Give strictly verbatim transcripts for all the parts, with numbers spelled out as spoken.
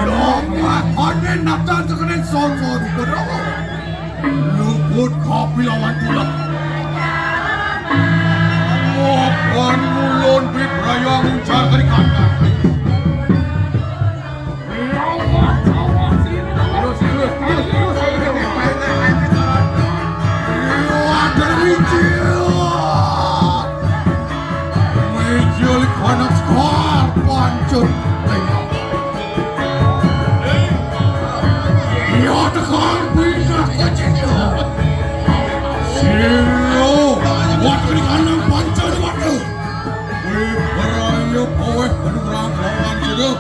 Longak anen natan tekenen soso di Kodawa. Luput kapilawan tulak. Mapan ngulon bibrayang uncar kari kandang. Mijil kanak sekar pancen. Iya, tekar pindah kecil. Silo, wat kiri kanan pancen, waduh. Wih, baraya paweh penuh rangkawan sedek.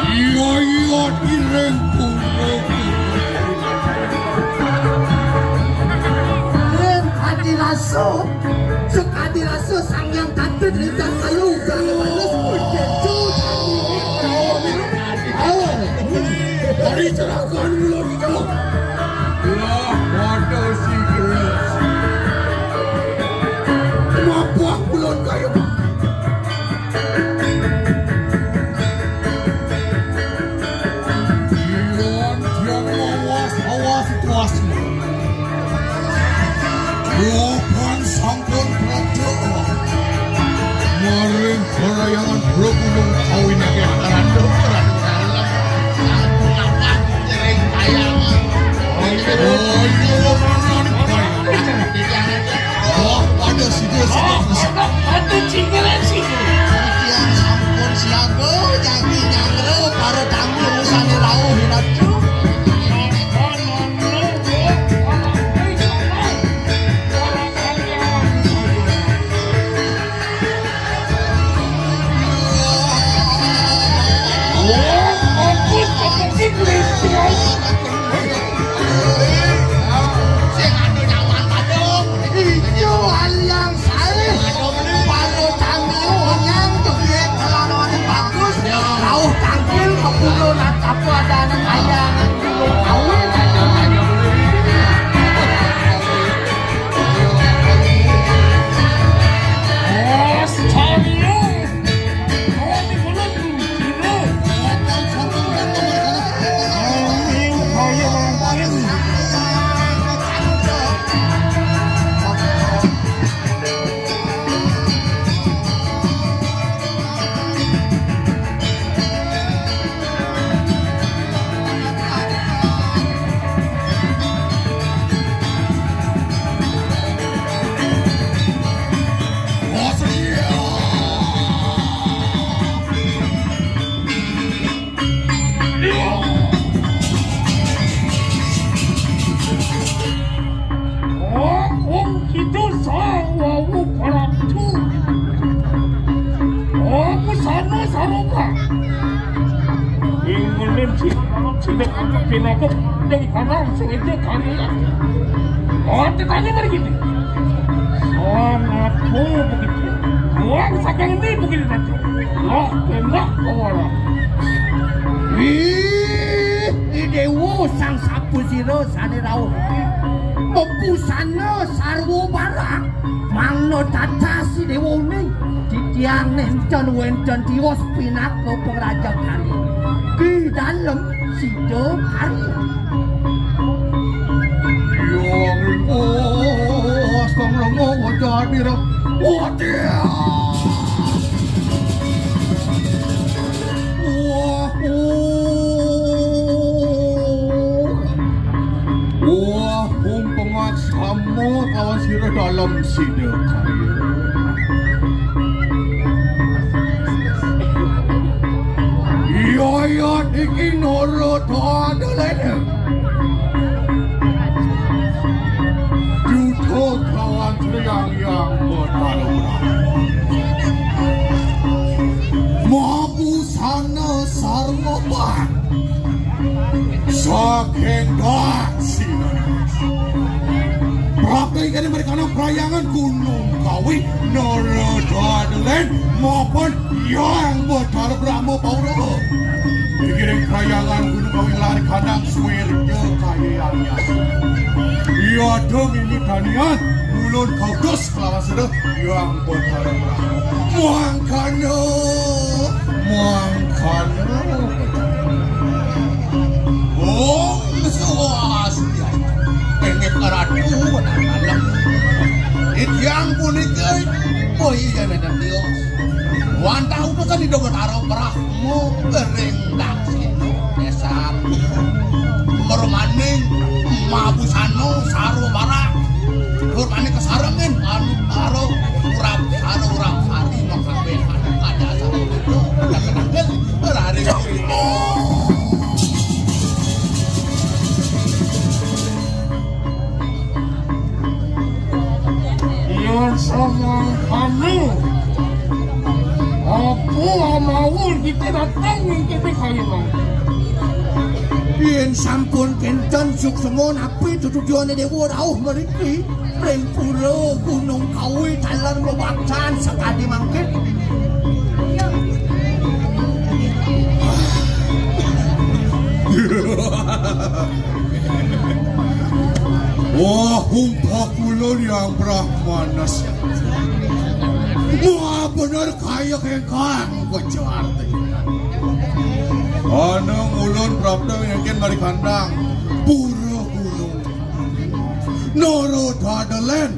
Iya, iya, direng kulo. Ren Adi Rasul. Sekadi rasa Sang Hyang Tata Trisang Kayu uga balas pun kecut. Oh, hari cerahkan mulut itu. Lah, waduh si gelis. Mapuah mulut kayu. Iwan yang mawas-awas situasi. Wapan sampun praja. Maring parayangan Pragunung kawin akeh karanduk. Ayo, ayo, ayo. Wah, pada sida sida. Pada cinggiran sida. Titiang sampun siaga, jagi nyanggra, para tamu sane rauh hinatu. Ijo aliang sae, para tamu onyang jegeg kelawan bagus, rauh tangkil kepulauan apa ada anak ayang. Wong kita sawawu Prabu. Aku sana saroba. Ing ngenin si, sida pinaka deng karang sing ida kari. Oh, tetanya mari gini. Sangat begitu. Buang saking ini begitu saja. Loh, enak orang. Ih, Dewa Sang Sapusira sane rauh. Bebusana sarwa barang. Mangda tatas Dewa Uning. Titiang nenten wenten tiwas pinaka pangraja karya. Di dalem sida karya. Yang pas kang lengo wajah adira. Wajah. Wah, wah, umpengat sama kawan sira dalam sida kaya. Iya, iya, iki nurut ada lene. Duta kawan sira yang yang bertaruh. Mabusana sarwa ban. Saking daksina. Prapta ingkang mrikana Prayangan Gunung Kawi, Nara Dadelen mapan Hyang Batara Brahma Paurawa. Inggiring Prayangan Gunung Kawi lar kandang swirya kayayanya. Iya demi mitanian, ulun kautus kelawan sira Hyang Batara Brahma. Mangkana, mangkana. Om Swastiastu. Pengit karatu, anak-anak. Ityang punika, oh iya, nenek Tio. Wantah utusan Ida Batara Brahma, gering daksina. Desa. Mermaning, mabusana, sarwa barak. Mermaning kasarengin, anu, karo, urap, anu, urap, sari, makabe, anu, kada, sari, itu, kada, kada, kada, berari, Yen samangkana apa amawon kita datang ing kene kaliwang. Yen sampun kenten suksma napi tutuyane dewa rauh mriki ring pura Gunung Kawi taler mewaktan sakadi mangkin. Wah, umpah kula Hyang Brahmana. Wah, bener kaya kengkang, kejar. Ana ulun prapta yakin mari kandang. Pura gunung. Nara dadelen.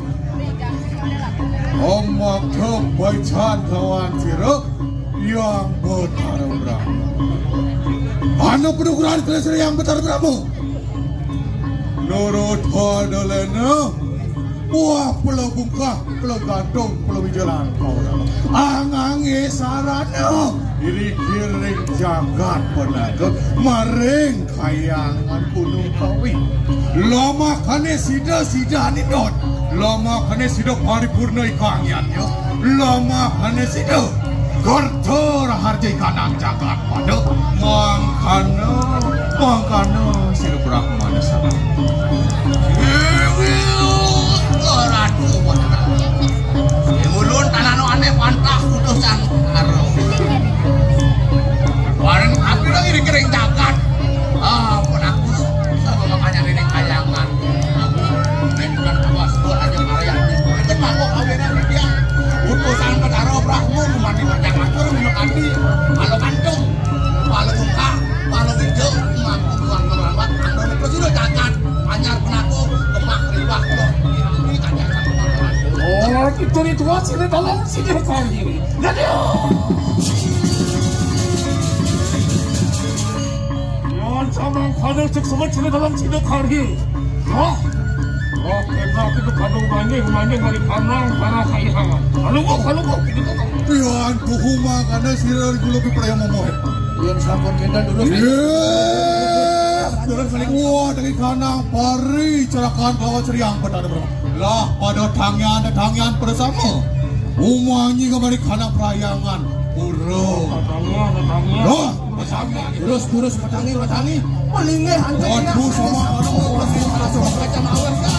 Om makta baican lawan sira Hyang Batara Brahma. Ana penukuran kena sira Hyang Batara Brahma. Nurut hadalena. Wah, pela bungkah, pela gantung, pela mijalan. Angange sarana. Iri kiring jagat penaga. Maring Kayangan Gunung Kawi. Lomakane sida, sida anindot. Lomakane sida paripurna ikang yatnya. Lomakane sida garta raharja ikanang jagat pada. Mangkana, mangkana sira Brahmana sama. Ratu Pada. Ulun tanano ane pantah putusan karo. Bareng aku lagi dikiring jagat. Ah, pun aku sama makanya ini kayangan. Aku bukan awas gua aja karya. Itu mangkok kawinan dia. Utusan Betara Brahma mati macam atur minum andi. Kalau kantung, kalau buka, kalau hijau, mampu buang terlambat. Ando itu sudah jagat. Anyar penaku, lemah ribah. Ini kayangan. Oh, itu ritual sini dalam sini kali. Yan samangkana cek semet sini dalam sini kali. Wah. Wah, kena kita kandung maning, maning dari kanang, para kaihangan. Kalau kok, kalau kok, kita kok. Yan kuhuma kana sira gulu pi praya momohet. Yan sampun kita dulu. Iya. Terus balik. Wah, dari kanang pari cerakan kawan seriang petani berapa. Lah, pada tangian, tangian bersama. Umanyi kembali kana prayangan. Pura. Tangian, tangian. Loh, terus, terus, petangi, petangi. Palinge hantu. Waduh, sama. Macam awan, Kak.